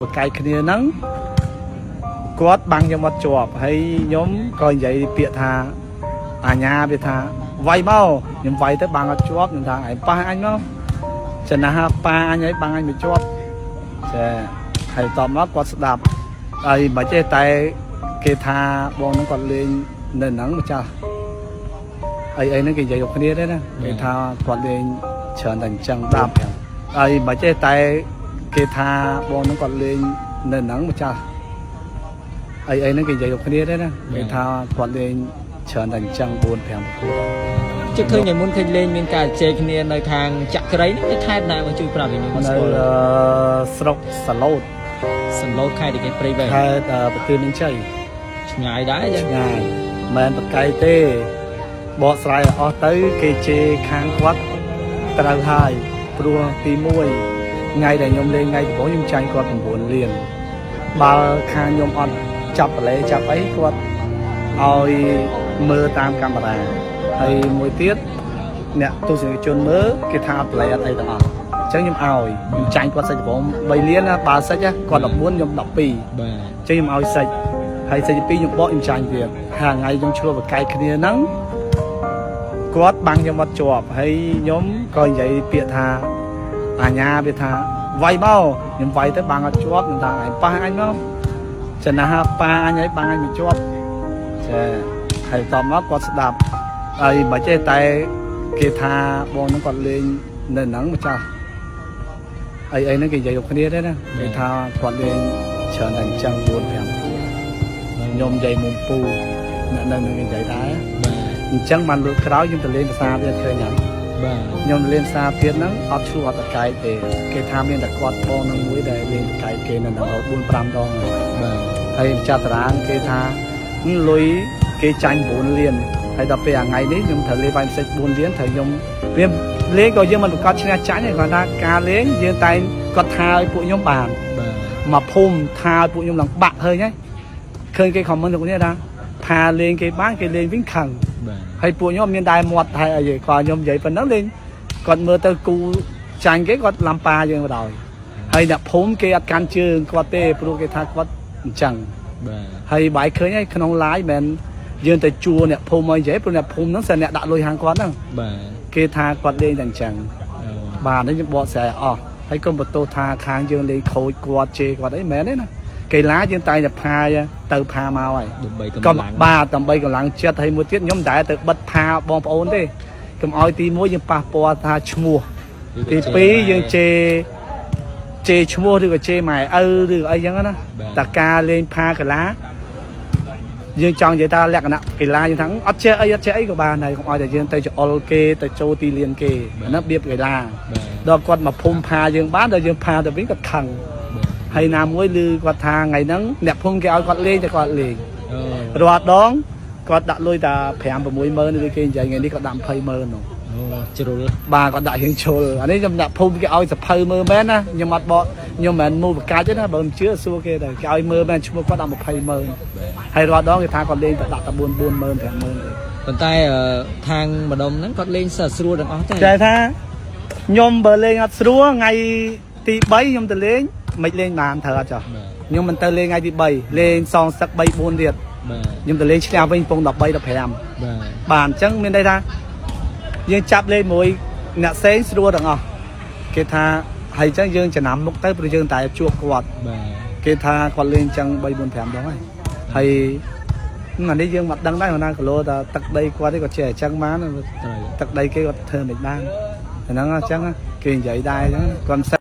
បកាយគ្នាហ្នឹងគាត់បាំងខ្ញុំអត់ជាប់ហើយខ្ញុំក៏និយាយពាក្យថាអាញាវាថាវាយមកខ្ញុំវាយទៅបាំងអត់ជាប់ខ្ញុំថាឯងប៉ះអញមកចំណាស់ប៉ាអញហើយបាំងអញមិនជាប់ចាហើយតបមកគាត់ស្ដាប់ហើយមិនចេះតែគេថាបងហ្នឹងគាត់លេងនៅហ្នឹងម្ចាស់អីអីហ្នឹងគេនិយាយกับគ្នាទេណាគេថាគាត់លេងច្រើនតែអញ្ចឹងដាប់ហើយមិនចេះតែគេថាបងហ្នឹងគាត់លេងនៅហ្នឹងម្ចាស់អីអីហ្នឹងគេនិយាយกับគ្នាទេណាគេថាគាត់លេងច្រើនតែអញ្ចឹង4 5ប្រកួត ជិះឃើញថ្ងៃមុនឃើញលេងមានការជែកគ្នានៅខាងចក្រីហ្នឹងនៅខេត្តណាមកជួយប្រាប់វិញខ្ញុំ នៅ ស្គាល់ ស្រុកសាឡូត សន្លូតខេត្តឯគេព្រៃវែង ខេត្តបន្ទាយមានជ័យ ឆ្ងាយដែរចឹង ឆ្ងាយមិនប្រកែកទេបកស្រាយឲ្យអស់ទៅគេជេរខាងគាត់ត្រូវហើយព្រោះទី1ថ្ងៃដែលខ្ញុំលេងថ្ងៃដំបូងខ្ញុំចាញ់គាត់9លានបើខាងខ្ញុំអត់ចាប់បលែចាប់អីគាត់ឲ្យមើលតាមកាមេរ៉ាហើយមួយទៀតអ្នកទស្សនិកជនមើលគេថាអត់បលែអត់អីទាំងអស់អញ្ចឹងខ្ញុំឲ្យខ្ញុំចាញ់គាត់សាច់ដំបូង3លានណាបើសាច់ណាគាត់14ខ្ញុំ12 បាទ ចេញខ្ញុំឲ្យសាច់ហើយសាច់ទី2ខ្ញុំបកខ្ញុំចាញ់វាហើយថ្ងៃខ្ញុំឆ្លោះបកែកគ្នាហ្នឹងគាត់បាំងខ្ញុំអត់ជាប់ហើយខ្ញុំក៏និយាយពាក្យថាអាញាវាថាវាយមកខ្ញុំវាយទៅបាំងអត់ជាប់ខ្ញុំថាឯងប៉ះអញមកចំណាស់ប៉ាអញហើយបាំងអញមិនជាប់ចាហើយតបមកគាត់ស្ដាប់ហើយមិនចេះតែគេថាបងហ្នឹងគាត់លេងនៅហ្នឹងម្ចាស់អីអីហ្នឹងគេនិយាយกับគ្នាទេណាគេថាគាត់លេងច្រើនតែអញ្ចឹង4 5ខ្ញុំនិយាយមុំពូអ្នកនៅនឹងគេនិយាយដែរ បាទ អញ្ចឹងបានលើកក្រោយខ្ញុំទៅលេងភាសាទៀតឃើញអត់ បាទ ខ្ញុំទៅលេងភាសាទៀតហ្នឹងអត់ឈ្លោះអត់តកែកទេគេថាមានតែគាត់បងនឹងមួយដែលលេងតកែកគេនៅហ្នឹង4 5ដងហើយ បាទ ហើយម្ចាស់តារាងគេថាលុយគេចាញ់9លានហើយដល់ពេលថ្ងៃនេះខ្ញុំត្រូវលេងបាញ់ផ្សេង4លានត្រូវខ្ញុំវាលេងក៏យើងមិនប្រកាសឈ្នះចាញ់ទេគាត់ថាការលេងយើងតែងគាត់ថាឲ្យពួកខ្ញុំបាន បាទ មកភូមិថាឲ្យពួកខ្ញុំឡើងបាក់ឃើញហើយឃើញគេខមមិនទៅនេះថាថាលេងគេបានគេលេងវិញខឹង បាទ ហើយពួកខ្ញុំមានដែរមាត់ថាអីគាត់ខ្ញុំនិយាយប៉ុណ្ណឹងលេងគាត់មើលទៅគូចាញ់គេគាត់ឡំប៉ាយើងបណ្ដោយហើយអ្នកភូមិគេអត់កាន់ជើងគាត់ទេព្រោះគេថាគាត់អញ្ចឹង បាទ ហើយបាយឃើញហើយក្នុង live មិនយើងទៅជួអ្នកភូមិមកនិយាយព្រោះអ្នកភូមិហ្នឹងសិនអ្នកដាក់លុយហាងគាត់ហ្នឹង បាទ គេថាគាត់លេងតែអញ្ចឹងបាទនេះខ្ញុំបកស្រាយអស់ហើយកុំបន្ទោសថាខាងយើងលេងខូចគាត់ជេរគាត់អីមែនទេណាកីឡាយើងតែងតែផាយទៅផាមកហើយ ដើម្បី ក៏ កម្លាំង បាទដើម្បីកម្លាំងចិត្តហើយមួយទៀតខ្ញុំមិនដែលទៅបិទផាបងប្អូនទេកុំឲ្យទី1យើងប៉ះពាល់ថាឈ្មោះទី2យើងជេរជេរឈ្មោះឬក៏ជេរម៉ែឪឬក៏អីចឹងណាតែការលេងផាកីឡាយើងចង់និយាយថាលក្ខណៈកីឡាយើងថាអត់ចេះអីអត់ចេះអីក៏បានដែរកុំឲ្យតែយើងទៅច្អល់គេទៅចូលទីលានគេអាហ្នឹងរបៀបកីឡា បាទ ដល់គាត់មកភុំផាយើងបានដល់យើងផាទៅវិញគាត់ខឹងហើយណាមួយឮគាត់ថាថ្ងៃហ្នឹងអ្នកភូមិគេឲ្យគាត់លេងតែគាត់លេង អូ រាល់ដងគាត់ដាក់លុយតែ5 6ម៉ឺនឬគេនិយាយថ្ងៃនេះគាត់ដាក់20ម៉ឺននោះ អូជ្រុល បាទគាត់ដាក់រៀងជ្រុលអានេះខ្ញុំដាក់ភូមិគេឲ្យសភៅមើលមែនណាខ្ញុំអត់បកខ្ញុំមិនមែនមូលបកាច់ទេណាបើមិនជឿសួរគេទៅគេឲ្យមើលមែនឈ្មោះគាត់ដាក់20ម៉ឺនហើយរាល់ដងគេថាគាត់លេងតែដាក់តែ4 4ម៉ឺន5ម៉ឺនទេ ប៉ុន្តែខាងម្ដុំហ្នឹងគាត់លេងសើស្រួលទាំងអស់ទេ តែថាខ្ញុំបើលេងអត់ស្រួលថ្ងៃទី3ខ្ញុំទៅលេងមិនលេងបានត្រូវអត់ចុះ បាទ ខ្ញុំមិនទៅលេងថ្ងៃទី3លេងសងសឹក3 4ទៀត បាទ ខ្ញុំទៅលេងឈ្នះវិញពង13 15 បាទ បាទអញ្ចឹងមានន័យថាយើងចាប់លេខមួយអ្នកផ្សេងស្រួលទាំងអស់គេថាហើយអញ្ចឹងយើងចំណាំមុខទៅព្រោះយើងតែជួបគាត់ បាទ គេថាគាត់លេងអញ្ចឹង3 4 5ដងហើយហើយអានេះយើងមិនដឹងដែរណាគីឡូថាទឹកដីគាត់ទេគាត់ចេះអញ្ចឹងបាន ត្រូវ ទឹកដីគេគាត់ធ្វើមិនបានអាហ្នឹងអញ្ចឹងគេនិយាយដែរអញ្ចឹងគាត់មិន